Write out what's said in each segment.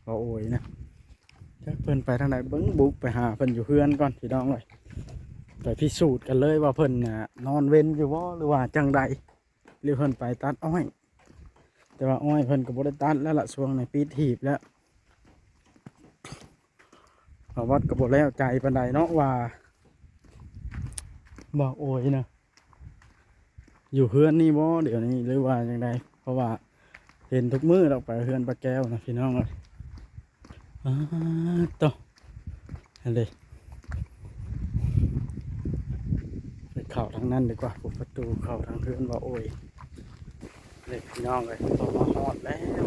ບໍ່ໂອຍນະ ຈັກເພິ່ນໄປທາງໃດ. ເບິ່ງ ບຸກໄປຫາເພິ່ນຢູ່ເຮືອນກ່ອນພີ່ນ້ອງເອີຍ ໄປພິສູດກັນເລີຍວ່າເພິ່ນນະນອນເວັນຢູ່ບໍ່ ຫຼືວ່າຈັ່ງໃດ ຫຼືເພິ່ນໄປຕັດອ້ອຍ. ແຕ່ວ່າອ້ອຍເພິ່ນກໍບໍ່ໄດ້ຕັດແລ້ວລະ ຊ່ວງນີ້ປິດຮີບແລ້ວ. ບ່າວບອດກໍບໍ່ແລ້ວໃຈປານໃດເນາະ ວ່າບ່າວໂອຍນະ ຢູ່ເຮືອນນີ້ບໍ່ດຽວນີ້ ຫຼືວ່າຈັ່ງໃດ ເພາະວ່າເຫັນທຸກມື້ດອກ ໄປເຮືອນປ້າແກ້ວນະພີ່ນ້ອງເອີຍ. ອາ ໂຕ ຫັ້ນເດ້ ໄປເຂົ້າທາງນັ້ນດີກວ່າ ເປີດປະຕູເຂົ້າທາງເຮືອນບ່າວໂອຍເດ້ພີ່ນ້ອງເອີຍ. ເຂົ້າມາຮອດແລ້ວ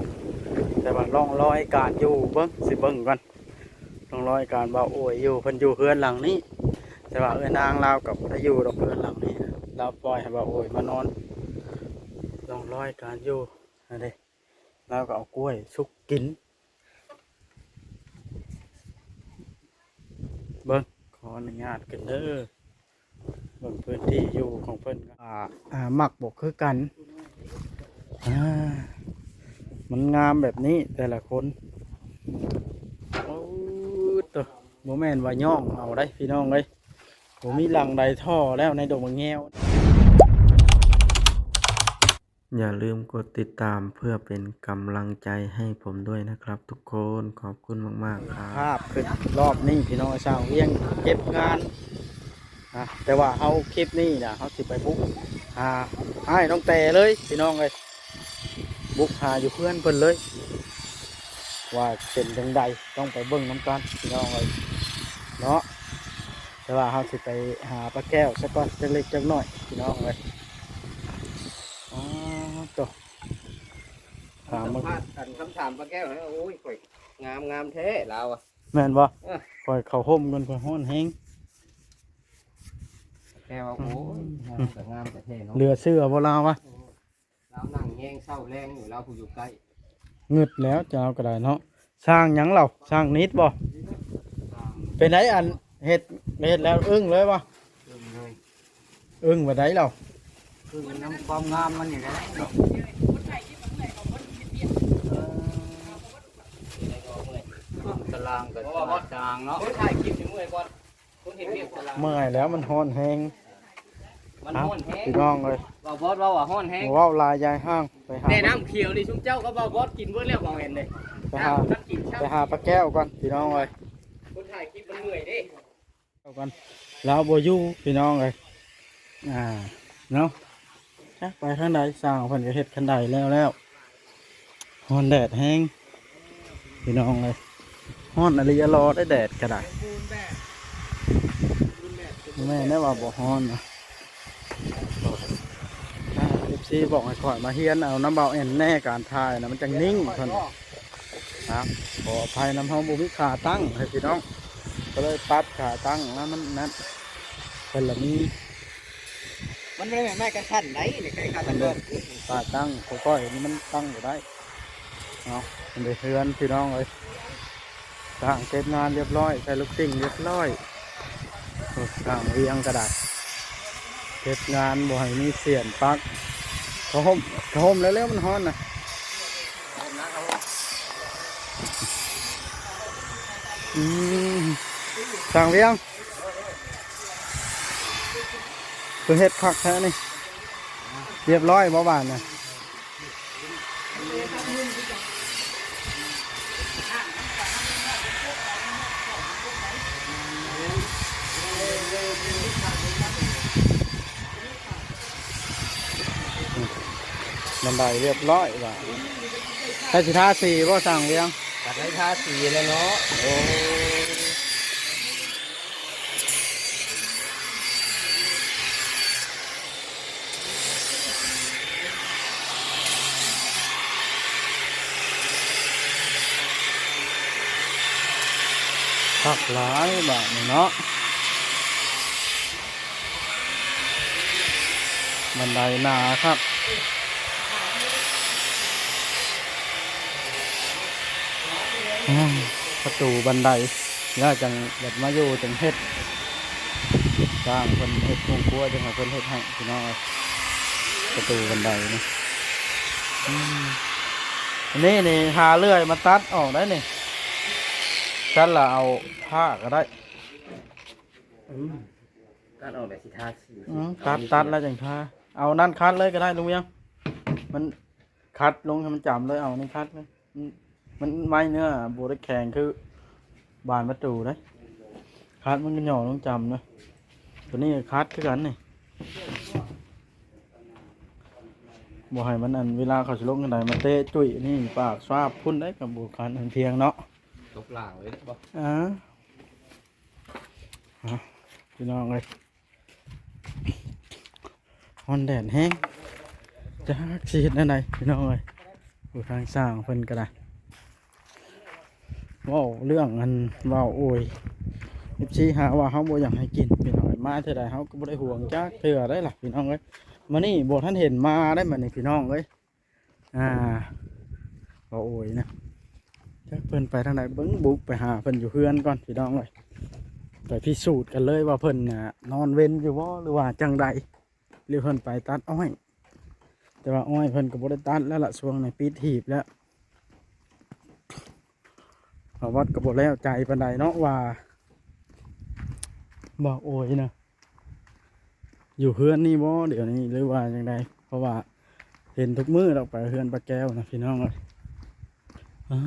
ແຕ່ວ່າຮ່ອງລອຍການຢູ່ ເບິ່ງ ຊິເບິ່ງກ່ອນ ຮ່ອງລອຍການບ່າວໂອຍຢູ່ ເພິ່ນຢູ່ເຮືອນຫຼັງນີ້ ແຕ່ວ່າເອື້ອຍນາງລາວກໍບໍ່ໄດ້ຢູ່ດອກເຮືອນຫຼັງນີ້ ລາວປ່ອຍໃຫ້ບ່າວໂອຍມານອນ. ຮ່ອງລອຍການຢູ່ຫັ້ນເດ້ ລາວກໍເອົາກ້ວຍສຸກກິນ. ເບິ່ງ ຂໍອະນຸຍາດຂຶ້ນເດີ ເບິ່ງພື້ນທີ່ຢູ່ຂອງເພິ່ນ ອ່າ ອ່າ ມັກບໍ່ຄືກັນ. ອ່າ ມັນງາມແບບນີ້ແຕ່ລະຄົນ. ໂອ້ ໂຕ ບໍ່ແມ່ນວ່າຍ້ອງເອົາໄດ໋ພີ່ນ້ອງເອີຍ ບໍ່ມີຫຼັງໃດທໍ່ແລ້ວໃນດົງໝາກແງວ. อย่าลืมกดติดตามเพื่อเป็นกำลังใจให้ผมด้วยนะครับทุกคน ขอบคุณมากๆ ครับ ภาพขึ้นรอบนี้พี่น้อง ช่างเวียงเก็บงานนะ แต่ว่าเฮาคลิปนี้นะ เฮาสิไปบุกหาอ้ายน้องแต่เลยพี่น้องเอ้ย บุกหาอยู่เฮือนเพิ่นเลย ว่าเป็นจั่งใด ต้องไปเบิ่งนำกันพี่น้องเอ้ยเนาะ. แต่ว่าเฮาสิไปหาป้าแก้วซะก่อน จักเล็กจักน้อยพี่น้องเอ้ย. อ๋อ โต ถาม สัมภาษณ์กัน คำถามป้าแก้วนะ โอ้ย ข่อยงาม งามแท้ลาวอะ แม่นบ่? เออ ข่อยเข้าห่มก่อน ข่อยร้อนแฮง ป้าแก้วว่า โอ้ย งามแต่งามแต่แท้เนาะ เหลือเชื่อบ่ลาววะ ลาวนั่งแยงเช้าแลงอยู่ ลาวผู้อยู่ใกล้ งึดแล้วเจ้าก็ได้เนาะ ช่างหยังเหล่า ช่างนิดบ่? เป็นไดอันเฮ็ด เฮ็ดแล้วอึ้งเลยบ่? อึ้งเลย อึ้งว่าไดเหล่า อึ้งนำความงามมันนี่แหละ เออ อึ้งตารางก็ตารางเนาะ คนถ่ายคลิปนี่เมื่อยก่อน คนเฮ็ดเวียกตาราง เมื่อยแล้วมันร้อนแฮง มันร้อนแฮง พี่น้องเอ้ย บ่าวบอสเว้าว่าร้อนแฮง เว้าหลายยายห้าง ไปหา แนะนำเขียวนี่ ซุมเจ้ากับบ่าวบอสกินเบิดแล้ว บ่าวเห็นเลย ไปหา ท่านกิน ไปหาป้าแก้วก่อนพี่น้องเอ้ย คนถ่ายคลิปมันเมื่อยเด้ ก่อน ลาวบ่อยู่พี่น้องเอ้ย อ่า เนาะ จักไปทางใด ช่างเพิ่นก็เฮ็ดคันไดแล้วแล้ว ร้อนแดดแฮงพี่น้องเอ้ย ร้อนอีหลีอะหลอได้แดดก็ได้ แม่นได้ว่าบ่ร้อนนะ อ่า เอฟซี บอกให้ข้อยมาเฮียนเอานำบ่าวแอนแน่ การถ่ายนะมันจั่งนิ่งเพิ่น นะ ขออภัยนำ เฮาบ่มีขาตั้งให้พี่น้อง ก็เลยปรับขาตั้งนะ มันนั่น เพิ่นละมี มันบ่ได้แม่นไม้กันสั่นได๋ นี่ ใครๆ มันเด้อ ขาตั้ง ค่อยๆ นี่มันตั้งบ่ได้เนาะ มันได้เฮือนพี่น้องเอ้ย สร้างเสร็จงานเรียบร้อย ใส่ลูกติ่งเรียบร้อย โอ้ สร้างเวียงก็ได้ เฮ็ดงานบ่ให้มีเสี้ยนปัก เขาห่ม เขาห่มแล้ว แล้วมันร้อนนะ อืม สร้างเวียง คือเฮ็ดคักแท้นี่ เรียบร้อยบ่บ้านนะ บันไดเรียบร้อยว่ะ ใครสิทาสีบ่ สร้างเวียง ก็ได้ทาสีแล้วเนาะ โอ้ คักหลายบาดนี้เนาะ บันไดหนาคัก อ้าว ประตูบันได แล้วจั่งแบบมาอยู่จั่งเฮ็ด จ้างเพิ่นเฮ็ดโรงครัวจั่งให้เพิ่นเฮ็ดให้พี่น้องเอ้ย ประตูบันไดนี่ อืม อันนี้นี่หาเลื่อยมาตัดออกได้นี่ ຕັດລະເອົາຜ້າກໍໄດ້. ອືມ ຕັດອອກແລ້ວຊິທາສີ. ອືມ ຕັດ ຕັດແລ້ວຈັ່ງທາ. ເອົານັ້ນຂັດເລີຍກໍໄດ້ລຸງວຽງ. ມັນຂັດລົງໃຫ້ມັນຈຳເລີຍ. ເອົານີ້ຂັດເລີຍ. ມັນ ມັນໄມ້ເນື້ອບໍ່ໄດ້ແຂງຄືບານປະຕູເດ້. ຂັດມັນກໍຫຍໍ້ລົງຈຳເນາະ. ຕົວນີ້ກໍຂັດຄືກັນນີ້. ບໍ່ໃຫ້ມັນ ອັນ ເວລາເຂົາຊິລົງທາງໃດ ມາເຕະຈຸ້ຍນີ້ປາກຊາບພຸ້ນໄດ໋. ກໍບໍ່ຂັດໃຫ້ມັນພຽງເນາະ. ຕົກລ່າງເລີຍບໍ່? ອ່າ ອ່ະ ພີ່ນ້ອງເອີຍ ຮ້ອນແດດແຮງ ຈັກຊິເຮັດແນວໃດພີ່ນ້ອງເອີຍ. ຜູ້ທາງຊ່າງເພິ່ນກໍໄດ້ເວົ້າເລື່ອງ ອັນ ເວົ້າໂອຍ ເອັຟຊີ ຫາວ່າເຮົາບໍ່ຢາກໃຫ້ກິນພີ່ນ້ອງເອີຍ. ມາເທື່ອໃດເຮົາກໍບໍ່ໄດ້ຫວງຈັກເທື່ອໄດ໋ລະພີ່ນ້ອງເອີຍ. ມື້ນີ້ບໍ່ທັນເຫັນມາໄດ໋ ມື້ນີ້ພີ່ນ້ອງເອີຍ. ອ່າ ບໍ່ໂອຍນະ ຈັກເພິ່ນໄປທາງໃດ. ເບິ່ງ ບຸກໄປຫາເພິ່ນຢູ່ເຮືອນກ່ອນພີ່ນ້ອງເອີຍ. ໄປພິສູດກັນເລີຍວ່າເພິ່ນນະນອນເວັນຢູ່ບໍ່ ຫຼືວ່າຈັ່ງໃດ ຫຼືເພິ່ນໄປຕັດອ້ອຍ. ແຕ່ວ່າອ້ອຍເພິ່ນກໍບໍ່ໄດ້ຕັດແລ້ວລະ ຊ່ວງນີ້ປິດຮີບແລ້ວ. ປະຫວັດກໍບໍ່ແລ້ວໃຈປານໃດເນາະ ວ່າບໍ່ໂອຍນະ ຢູ່ເຮືອນນີ້ບໍ່ດຽວນີ້ ຫຼືວ່າຈັ່ງໃດ? ເພາະວ່າເຫັນທຸກມື້ດອກ ໄປເຮືອນປ້າແກ້ວນະພີ່ນ້ອງເອີຍ. ອາ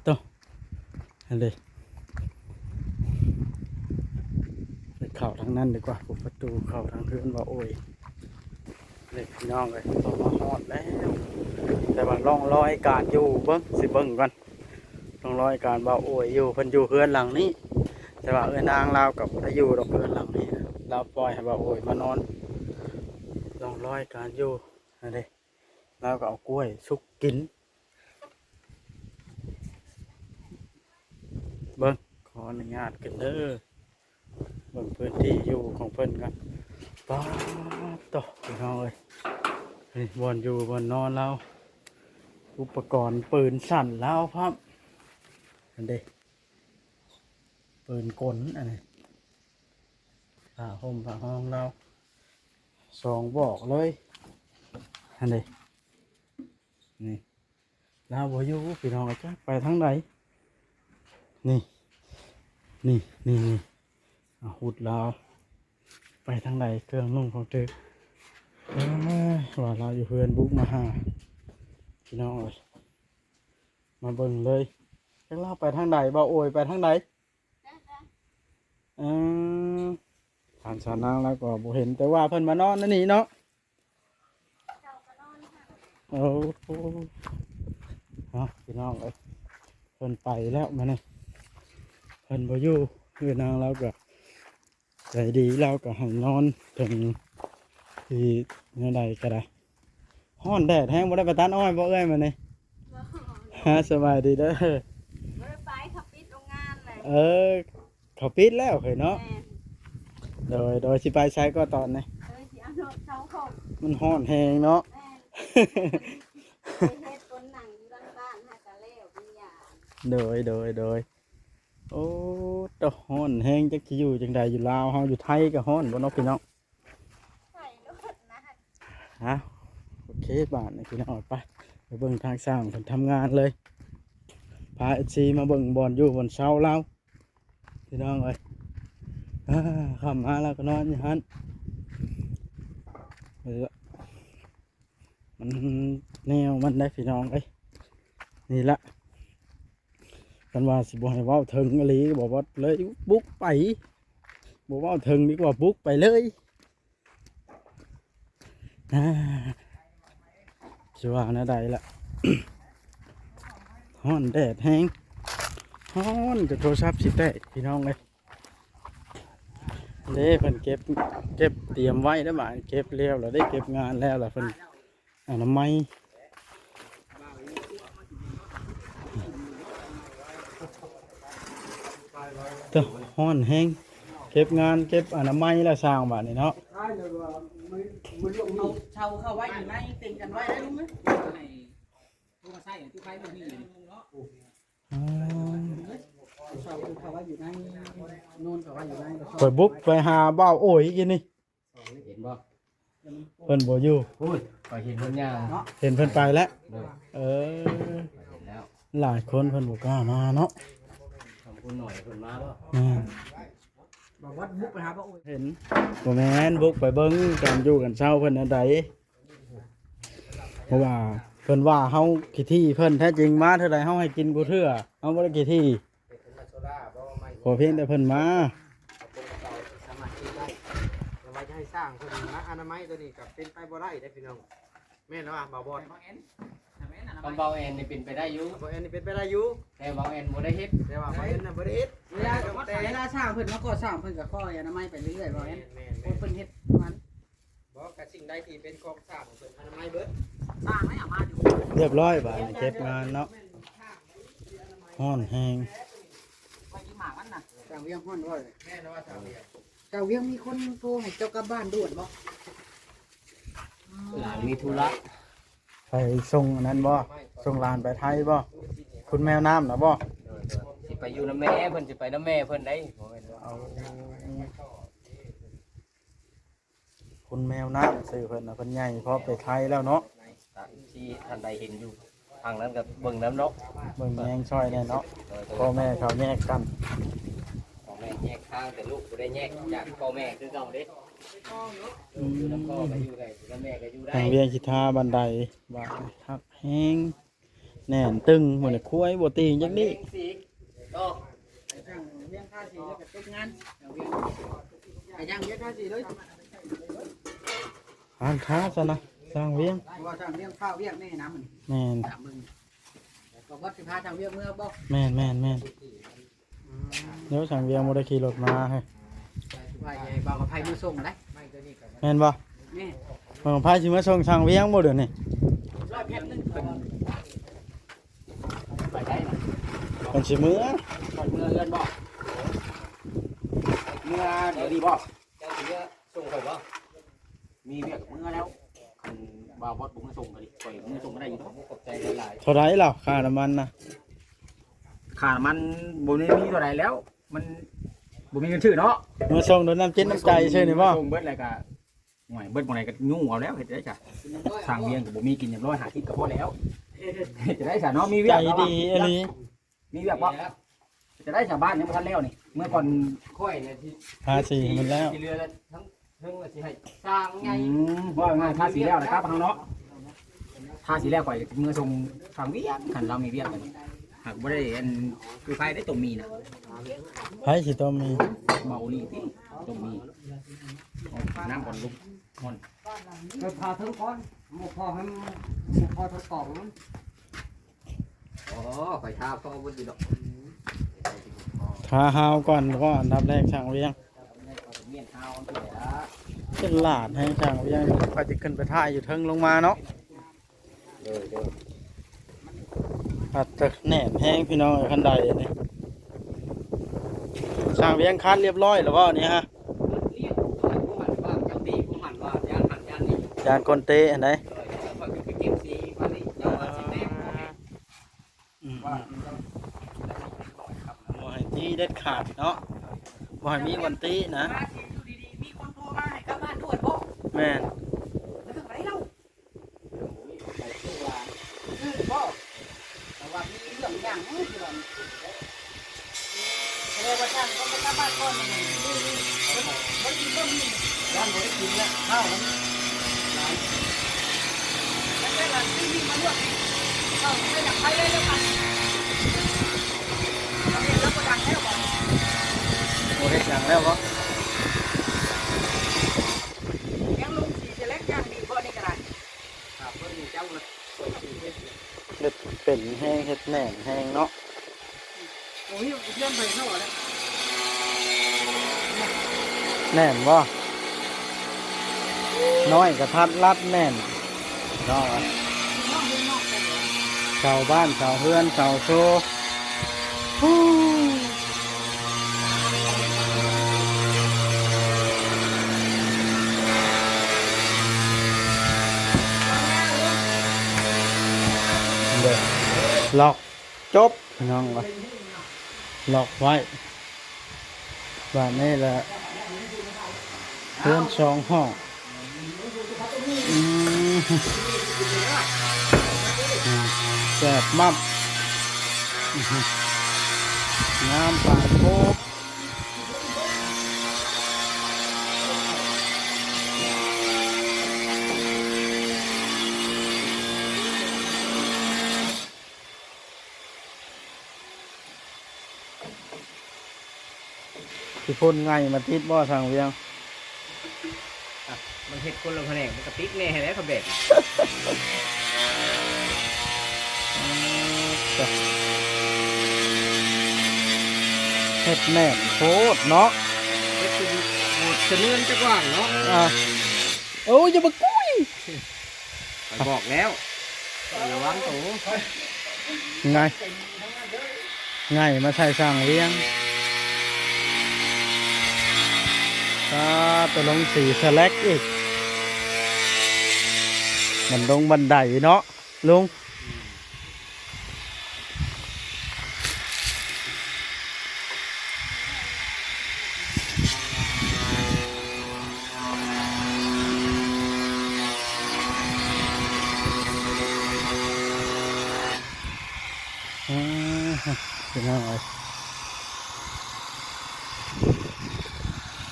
ໂຕ ຫັ້ນເດ້ ໄປເຂົ້າທາງນັ້ນດີກວ່າ. ເປີດປະຕູເຂົ້າທາງເຮືອນວ່າ ໂອຍ ເດ້ພີ່ນ້ອງເອີຍ. ເຂົ້າມາຮອດແລ້ວ ແຕ່ວ່າຮ່ອງລອຍການຢູ່ ເບິ່ງ ຊິເບິ່ງກ່ອນ. ຮ່ອງລອຍການບ່າວໂອຍຢູ່ ເພິ່ນຢູ່ເຮືອນຫຼັງນີ້ ແຕ່ວ່າເອື້ອຍນາງລາວກໍບໍ່ໄດ້ຢູ່ດອກເຮືອນຫຼັງນີ້. ລາວປ່ອຍໃຫ້ບ່າວໂອຍມານອນ. ຮ່ອງລອຍການຢູ່ ຫັ້ນເດ້ ລາວກໍເອົາກ້ວຍສຸກກິນ. ເບິ່ງ ຂໍອະນຸຍາດຂຶ້ນເດີ ເບິ່ງພື້ນທີ່ຢູ່ຂອງເພິ່ນກ່ອນ. ປາດໂຕ ພີ່ນ້ອງເອີຍ ນີ້ບ່ອນຢູ່ບ່ອນນອນລາວ ອຸປະກອນປືນສັ້ນລາວພ້ອມ. ຫັ້ນເດ້ ປືນກົນອັນນີ້ ຜ້າຫົ່ມຜ້າຮອງລາວ ສອງບອກເລີຍ. ຫັ້ນເດ້ ນີ້ ລາວບໍ່ຢູ່ພີ່ນ້ອງ ຈັກໄປທາງໃດ. ນີ້ ນີ້ ນີ້ ນີ້ ອາວຸດລາວໄປທາງໃດ ເຄື່ອງນຸ່ງຂອງເຕີກ. ເອີຍ ວ່າລາວຢູ່ເຮືອນບຸກມາຫາ ພີ່ນ້ອງເອີຍ ມາເບິ່ງເລີຍ ຈັກລາວໄປທາງໃດ. ບ່າວໂອຍໄປທາງໃດ? ເອີ ຖາມສາວນາງລາວກໍບໍ່ເຫັນ ແຕ່ວ່າເພິ່ນມານອນໃນນີ້ເນາະ. ໂອ້ ເນາະ ພີ່ນ້ອງເອີຍ ເພິ່ນໄປແລ້ວມື້ນີ້ ເພິ່ນບໍ່ຢູ່. ເອື້ອຍນາງລາວກໍໃຈດີ ລາວກໍໃຫ້ນອນເຖິງທີ່ແນວໃດກໍໄດ້. ຮ້ອນແດດແຮງ ບໍ່ໄດ້ໄປຕັດອ້ອຍບໍ່ເອື້ອຍມື້ນີ້? ບໍ່. ຮະ ສະບາຍດີເດີ. ບໍ່ໄດ້ໄປ ເຂົາປິດໂຮງງານແຫຼະ. ເອີ ເຂົາປິດແລ້ວເຮີຍເນາະ. ແມ່ນ. ໂດຍ ໂດຍ ຊິໄປໃສກໍຕອນນີ້? ເອີ ຊິເອົາລົດເຂົ້າຂອງ. ມັນຮ້ອນແຮງເນາະ. ແມ່ນ. ໄປເຮັດຄົນນັ່ງຢູ່ຫຼັງບ້ານຫາກະແລ້ວ ມັນຢ້ານ. ໂດຍ ໂດຍ ໂດຍ. ໂອ້ ຕະ ຮ້ອນແຮງ ຈັກຊິຢູ່ຈັ່ງໃດ ຢູ່ລາວເຮົາ ຢູ່ໄທກໍຮ້ອນບໍ່ເນາະ ພີ່ນ້ອງ. ໄປໂລດນະ. ເອົາ ໂອເຄ ບາດນີ້ພີ່ນ້ອງ ໄປ ໄປເບິ່ງທາງຊ່າງເພິ່ນທຳງານເລີຍ ພາເອັຟຊີມາເບິ່ງບ່ອນຢູ່ບ່ອນເຊົາລາວ ພີ່ນ້ອງເອີຍ. ອ່າ ຄ່ຳມາລາວກໍນອນຢູ່ຫັ້ນ ມັນແນວມັນໄດ໋ພີ່ນ້ອງເອີຍ. ນີ້ລະ ຄັນວ່າຊິບໍ່ໃຫ້ເວົ້າເຖິງອີ່ຫຼີ ບໍ່ວ່າເລີຍ ບຸກໄປ ບໍ່ເວົ້າເຖິງດີກວ່າ ບຸກໄປເລີຍ. ອ່າ ຊິວ່າແນວໃດລະ ຮ້ອນແດດແຮງ ຮ້ອນຈົນໂທລະສັບຊິແຕກ ພີ່ນ້ອງເອີຍ. ເດ້ ເພິ່ນເກັບ ເກັບຕຽມໄວ້ແລ້ວ ບາດເກັບແລ້ວລະເດ້ ເກັບງານແລ້ວລະ ເພິ່ນອະນາໄມ. ເຈົ້າ ຮ້ອນແຮງ ເກັບງານເກັບອະນາໄມແລ້ວຊ່າງບາດນີ້ເນາະ. ເອົາເຊົາເຂົ້າໄວ້ຢູ່ໃນ ເຕັງກັນໄວ້ໄດ້ລຸງເອີຍ. ໂທມາໃສ່ ຕູ້ໄຟບໍ່ມີເນາະ. ອ່າ ເຊົາເຂົ້າໄວ້ຢູ່ໃນ ໂນນເຂົ້າໄວ້ຢູ່ໃນ. ຂ້ອຍບຸກໄປຫາບ່າວໂອຍກິນນີ້ ເຫັນບໍ່? ເພິ່ນບໍ່ຢູ່. ໂອ້ຍ ຂ້ອຍເຫັນເພິ່ນຍ່າງເນາະ ເຫັນເພິ່ນໄປແລ້ວ. ໂດຍ ເອີ ຂ້ອຍເຫັນແລ້ວ. ຫຼາຍຄົນເພິ່ນບໍ່ກ້າມາເນາະ. ທຳມະ ຜູ້ນ້ອຍເພິ່ນມາບໍ່? ແມ່ນ ບໍ່ວັດບຸກໄປຫາພະໂອຍ ເຫັນ ບໍ່ແມ່ນ ບຸກໄປເບິ່ງການຢູ່ການເຊົາເພິ່ນແນວໃດ ເພາະວ່າເພິ່ນວ່າເຮົາຂີ້ຖີ່ເພິ່ນ ແທ້ຈິງມາເທື່ອໃດເຮົາໃຫ້ກິນກູເທື່ອ ເຮົາບໍ່ໄດ້ຂີ້ຖີ່ ຂໍພຽງແຕ່ເພິ່ນມາ ແລ້ວວ່າຈະໃຫ້ຊ່າງເພິ່ນມາອະນາໄມ ໂຕນີ້ກໍເປັນໄປບໍ່ໄດ້ເດ້ພີ່ນ້ອງ. ແມ່ນແລ້ວວ່າບ່າວບອດ ຄຳເວົ້າແອນນີ້ເປັນໄປໄດ້ຢູ່ ບ່າວແອນນີ້ເປັນໄປໄດ້ຢູ່ ແຕ່ບ່າວແອນບໍ່ໄດ້ເຮັດ ແຕ່ວ່າບ່າວແອນນະບໍ່ໄດ້ເຮັດ ເວລາ ເວລາຊ່າງເພິ່ນມາກໍ່ສ້າງ ເພິ່ນກໍຂໍອະນາໄມໄປເລື້ອຍໆ ບ່າວແອນ ແມ່ນໆ ຄົນເພິ່ນເຮັດມັນ ບໍ່ ກະສິ່ງໃດທີ່ເປັນຂອງສ້າງເພິ່ນອະນາໄມເບິດ ສ້າງໃຫ້ເອົາມາຢູ່ ຮຽບຮ້ອຍ ບາດນີ້ເກັບງານເນາະ ຮ້ອນແຮງ ໄປກິນໝາກມັນນະ ຊ່າງວຽງຮ້ອນບໍ່ ແມ່ນວ່າຊ່າງວຽງ ຊ່າງວຽງ ມີຄົນໂທໃຫ້ເຈົ້າກັບບ້ານດ່ວນບໍ່? ຫຼານມີທຸລະ ໄປສົ່ງອັນນັ້ນບໍ່? ສົ່ງຫຼານໄປໄທບໍ່? ຄຸນແມວນ້ຳນະບໍ່? ໂດຍໆ ຊິໄປຢູ່ນຳແມ່ເພິ່ນ ຊິໄປນຳແມ່ເພິ່ນໄດ໋ ບໍ່ແມ່ນວ່າ ເອົາ ຄຸນແມວນ້ຳ ຊື່ເພິ່ນນະ ເພິ່ນໃຫຍ່ພໍໄປໄທແລ້ວເນາະ ທີ່ທ່ານໃດເຫັນຢູ່ທາງນັ້ນກໍເບິ່ງນຳເນາະ ເບິ່ງແຍງຊ່ອຍແດ່ເນາະ ໂດຍໆ ພໍ່ແມ່ເຂົາແຍກກັນ ພໍ່ແມ່ແຍກທາງ ແຕ່ລູກບໍ່ໄດ້ແຍກຈາກພໍ່ແມ່ຄືເກົ່າເດ້ ອືມ ຢູ່ນຳພໍ່ກໍຢູ່ໄດ້ ຢູ່ນຳແມ່ກໍຢູ່ໄດ້ ທາງວຽງຊິທາບັນໄດ ບາດນີ້ຄັກແຮງ ແໜ້ນຕຶງ ໝົດແລ້ວ ຄວາຍບໍ່ຕີງຈັກດີ້ ຊ່າງວຽງທາສີແລ້ວກໍຈົບງານ ຊ່າງວຽງ ໄປຍ່າງວຽງທາສີເລີຍ ອ່ານທາຊະນະ ຊ່າງວຽງ ເພາະວ່າຊ່າງວຽງຟ້າວວຽກແນ່ນະ ມື້ນີ້ ແມ່ນ ຕາມເບິ່ງ ບໍ່ບອດຊິພາຊ່າງວຽງເມືອບໍ່? ແມ່ນໆໆ ອືມ ດຽວຊ່າງວຽງບໍ່ໄດ້ຂີ່ລົດມາເຮີ້ຍ ໄປໃຫ້ບ່າວກັບໄພມາສົ່ງໄດ໋ ແມ່ນບໍ່? ແມ່ນ ບ່າວກັບໄພຊິມາສົ່ງຊ່າງວຽງບໍ່ດຽວນີ້? ຮ້ອຍແພັດໜຶ່ງ ເພິ່ນ ໄປໄດ້ນະ ເພິ່ນຊິເມືອ ເມືອເຮືອນບໍ່? ເມືອດຽວນີ້ບໍ່? ເຈົ້າຊິເມືອສົ່ງຂ້ອຍບໍ່? ມີວຽກເມືອແລ້ວ ຄັນບ່າວບອດບໍ່ມາສົ່ງກໍດີ ຂ້ອຍເມືອສົ່ງກໍໄດ້ຢູ່ດອກ ຂອບໃຈຫຼາຍໆ ເທົ່າໃດລະ ຄ່ານ້ຳມັນນະ? ຄ່ານ້ຳມັນບໍ່ໄດ້ມີເທົ່າໃດແລ້ວ ມັນບໍ່ມີເງິນຊື້ເນາະ ມາສົ່ງໂດຍນ້ຳຈິດນ້ຳໃຈຊື່ນີ້ບໍ່? ສົ່ງເບິດແລ້ວກໍ ໂອ້ຍ ເບິດໝ່ອງໃດກໍຍູ້ເອົາແລ້ວ ເຮັດໄດ້ຊະ ຊ່າງວຽງກໍບໍ່ມີກິນ ຮ້ອຍຫ້າສິບກໍພໍແລ້ວ ເຮັດໄດ້ຊະເນາະ ມີວຽກ ໃຈດີອີ່ຫຼີ ມີວຽກບໍ່? ຈະໄດ້ຊະ ບ້ານຍັງບໍ່ທັນແລ້ວນີ້ ເມື່ອກ່ອນຂ້ອຍນະ ທາສີໃຫ້ມັນແລ້ວ ທີ່ເຫຼືອລະທັງເທິງວ່າຊິໃຫ້ສ້າງໃຫຍ່ ອືມ ເວົ້າງ່າຍໆ ທາສີແລ້ວລະກັບເຮົາເນາະ ທາສີແລ້ວຂ້ອຍເມືອສົ່ງທາງວຽງ ຄັນລາວມີວຽກ ຫາກບໍ່ໄດ້ອັນ ຄືໄຟໄດ້ຕົ້ມໝີ່ນະ ໃຜຊິຕົ້ມໝີ່? ເມົາອີ່ຫຼີຕິ ຕົ້ມໝີ່ ນ້ຳກ່ອນລຸກ ຮ້ອນ ໄປຜ່າເທິງກ່ອນ ບໍ່ພໍໃຫ້ມັນ ບໍ່ພໍທັງກອງມັນ ອໍ ຂ້ອຍທາພໍເບິດຢູ່ດອກ ທາຮາວກ່ອນ ກໍອັນດັບແລກຊ່າງວຽງ ເປັນຫຼາດໃຫ້ຊ່າງວຽງ ຂ້ອຍຊິຂຶ້ນໄປຖ່າຍຢູ່ເທິງລົງມາເນາະ ໂດຍໆ ອາດຈະແໜ້ນແຮງພີ່ນ້ອງເອີຍ ຄັນໄດນີ້ ຊ່າງວຽງຄັດລຽບຮ້ອຍແລ້ວບໍ່ນີ້ຮະ? ຢ້ານຄົນເຕະຫັ້ນໃດ໋ ອືມ ບໍ່ໃຫ້ຕີເດັດຂາດເນາະ ບໍ່ໃຫ້ມີບ່ອນຕີນະ ມາຊິຢູ່ດີໆ ມີຄົນໂທມາໃຫ້ກັບບ້ານດ່ວນບໍ່? ແມ່ນ ແລ້ວຈັ່ງໃດເລົ່າ? ຄືບໍ່? ແຕ່ວ່າມີເລື່ອງຫຍັງຄືວ່າ ແສດງວ່າຊ່າງຕ້ອງໄປກັບບ້ານກ່ອນ ບໍ່ໄດ້ກິນບໍ່ມີ ຢ້ານບໍ່ໄດ້ກິນແລ້ວ ເຂົ້າມັນຫຼາຍ ແຕ່ວ່າທີ່ນີ້ມາລວກນີ້ ເຂົ້າໄປຢາກໄປໄດ້ແລ້ວກັນ ລະເຮັດລະບໍ່ດັງແລ້ວບໍ່? ບໍ່ເຮັດຫຍັງແລ້ວບໍ່? ຍັງລົງສີສະແລັກຢ່າງດີບໍ່ນີ້ກໍໄດ້? ຖ້າເບິ່ງເຈົ້າລະ ເຮັດເປັນແຮງ ເຮັດແໜ້ນແຮງເນາະ ໂອ້ຍ ເຮືອນໄປເນາະ ແໜ້ນບໍ່? ນ້ອຍກະທັດລັດແໜ້ນ ເສົາບ້ານ ເສົາເຮືອນ ເສົາໂຊ ເດີ ລັອກ ຈົບ ພີ່ນ້ອງເອີຍ ລັອກໄວ້ ບາດນີ້ລະ ເຮືອນສອງຫ້ອງ ອືມ ແຊບມັບ ອືມ ງາມປານໂພດ. ຊິພົ່ນໄງ່ມາຕິດບໍ່ ຊ່າງວຽງ? ອ່ະ ມັນເຮັດຄົນລະພະແນກ ມັນກະຕິດແນ່ແຫຼະ ຄັນແບບ ເຮັດແໜ້ນໂພດເນາະ ເຮັດຈົນໂຫດສະເໜືອນຈັກຫວ່າງເນາະ. ອ່າ ໂອ້ຍ ຢ່າມາກຸຍ ຂ້ອຍບອກແລ້ວ ລະວັງໂຕ. ໄງ ໄງມາໃສ່ຊ່າງວຽງ. ອ່າ ໄປລົງສີສະແລັກອີກ. ມັນລົງບັນໄດເນາະລຸງ. ອ່າ ພີ່ນ້ອງເອີຍ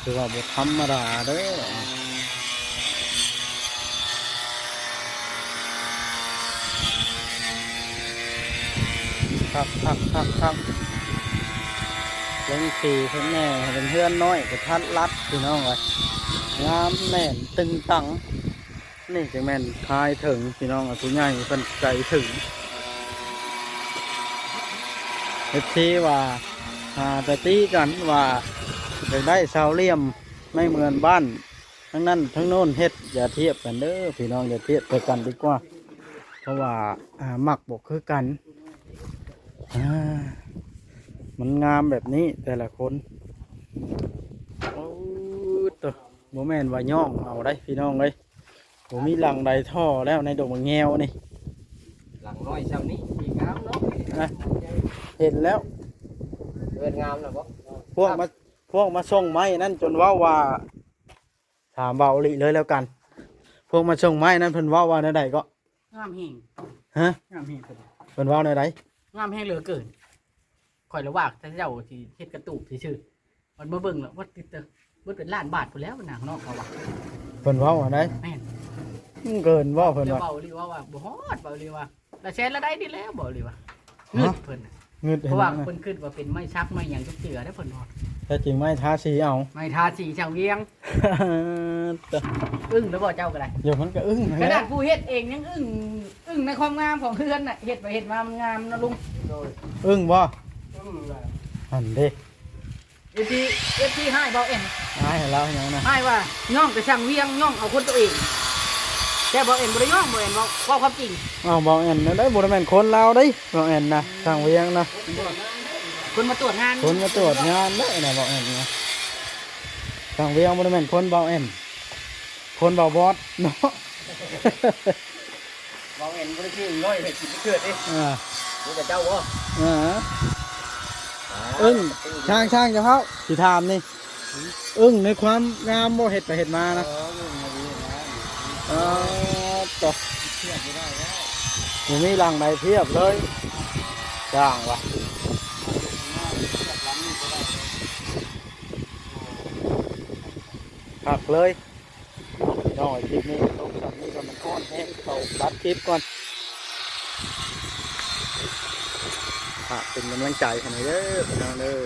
ຖືວ່າບໍ່ທຳມະດາເດີ້. ຄັກໆໆໆ ລົງສີເພິ່ນແດ່ ເປັນເຮືອນນ້ອຍກະທັດລັດ ພີ່ນ້ອງເອີຍ ງາມແໜ້ນຕຶງຕັງ. ນີ້ຈັ່ງແມ່ນພາຍເຖິງ ພີ່ນ້ອງ ຜູ້ໃຫຍ່ເພິ່ນໃຈເຖິງ. ເອັຟຊີວ່າ ຫາແຕ່ຕິກັນວ່າ ຢາກໄດ້ເສົາຫຼ່ຽມໄມ້ເໝືອນບ້ານ ທັງນັ້ນທັງໂນ້ນເຮັດ ຢ່າທຽບກັນເດີ້ພີ່ນ້ອງ ຢ່າທຽບໃສ່ກັນດີກວ່າ ເພາະວ່າ ອ່າ ມັກບໍ່ຄືກັນ. ອ່າ ມັນງາມແບບນີ້ແຕ່ລະຄົນ. ໂອ້ ໂຕ ບໍ່ແມ່ນວ່າຍ້ອງເອົາໄດ໋ພີ່ນ້ອງເອີຍ ບໍ່ມີຫຼັງໃດທໍ່ແລ້ວໃນດົງບັກແງວນີ້. ຫຼັງນ້ອຍຊ່ຳນີ້ຊິງາມເນາະ ນະ ເຫັນແລ້ວ ເຮືອນງາມແລ້ວບໍ່? ພວກມາ ພວກມາສົ່ງໄມ້ນັ້ນຈົນເວົ້າວ່າ ຖາມເວົ້າອີ່ຫຼີເລີຍແລ້ວກັນ ພວກມາສົ່ງໄມ້ນັ້ນເພິ່ນເວົ້າວ່າແນວໃດເກາະ? ງາມແຮງ ຮະ? ງາມແຮງເພິ່ນ ເພິ່ນເວົ້າແນວໃດ? ງາມແຮງເຫຼືອເກີນ ຂ້ອຍລະວ່າແຕ່ເຈົ້າຊິເຮັດກະຕູບຊື່ໆ ມັນມາເບິ່ງແລ້ວ ວ່າຕິດເຕີ ເບິດເປັນລ້ານບາດພຸ້ນແລ້ວນາງເນາະ ເຂົາວ່າ. ເພິ່ນເວົ້າອັນໃດ? ແມ່ນ ມັນເກີນບໍ່? ເພິ່ນວ່າ ເວົ້າອີ່ຫຼີ ເວົ້າວ່າບໍ່ຮອດ ເວົ້າອີ່ຫຼີວ່າ ລະແສນລະໄດ້ນີ້ແຫຼະ ເວົ້າອີ່ຫຼີວ່າ ງຶດເພິ່ນນະ ງຶດ ເພາະວ່າເພິ່ນຄິດວ່າເປັນໄມ້ສັກໄມ້ຫຍັງຈັກເທື່ອເດ້ເພິ່ນວ່າ ແທ້ຈິງໄມ້ທາສີເອົາ ໄມ້ທາສີຊ່າງວຽງ. ອຶ້ງແລ້ວບໍ່ເຈົ້າກໍໄດ້? ໂຍ ມັນກໍອຶ້ງ ຂະໜາດຜູ້ເຮັດເອງຍັງອຶ້ງ ອຶ້ງໃນຄວາມງາມຂອງເຮືອນນະ ເຮັດໄປເຮັດມາມັນງາມເນາະລຸງ. ໂດຍ ອຶ້ງບໍ່? ອຶ້ງແຫຼະ ຫັ້ນເດ້. ເອັຟຊີ ເອັຟຊີຮ້າຍເບົາແອນ ຮ້າຍໃຫ້ລາວຫຍັງນະ? ຮ້າຍວ່າຍ້ອງແຕ່ຊ່າງວຽງ ຍ້ອງເອົາຄົນໂຕເອງ ແຕ່ເບົາແອນບໍ່ໄດ້ຍ້ອງ ເບົາແອນເວົ້າ ເວົ້າຄວາມຈິງ. ອ້າວ ເບົາແອນນັ້ນໄດ໋ ບໍ່ໄດ້ແມ່ນຄົນລາວໄດ໋ ເບົາແອນນະ ຊ່າງວຽງນະ ຄົນມາຕວດງານ ຄົນມາຕວດງານເດ້ນະ ເບົາແອນນະ ຊ່າງວຽງບໍ່ໄດ້ແມ່ນຄົນເບົາແອນ ຄົນເບົາບອດເນາະ. ເວົ້າແມ່ນບໍ່ໄດ້ຊື່ນ້ອຍໃຫ້ກິນເກີດເດ້ ອ່າ ຮູ້ແຕ່ເຈົ້າບໍ່? ອ່າ ອ່າ ອຶ້ງ ຊ່າງ ຊ່າງເຈົ້າເຮົາ ຊິຖາມນີ້ ອືມ ອຶ້ງໃນຄວາມງາມບໍ່ ເຮັດໄປເຮັດມານະ? ເອີ ອຶ້ງໃນຄວາມງາມ ເອີ ຕະ ທຽບບໍ່ໄດ້ແລ້ວ ບໍ່ມີຫຼັງໃດທຽບເລີຍ ຊ່າງວ່າ ທຽບຫຼັງນີ້ບໍ່ໄດ້ເລີຍ ຄັກເລີຍ. ພີ່ນ້ອງ ຄລິບນີ້ຕົກຊ່ຳນີ້ກ່ອນ ມັນຮ້ອນແຮງ ຂໍຕັດຄລິບກ່ອນ ຝາກເປັນກຳລັງໃຈໃຫ້ແດ່ເດີພີ່ນ້ອງເດີ.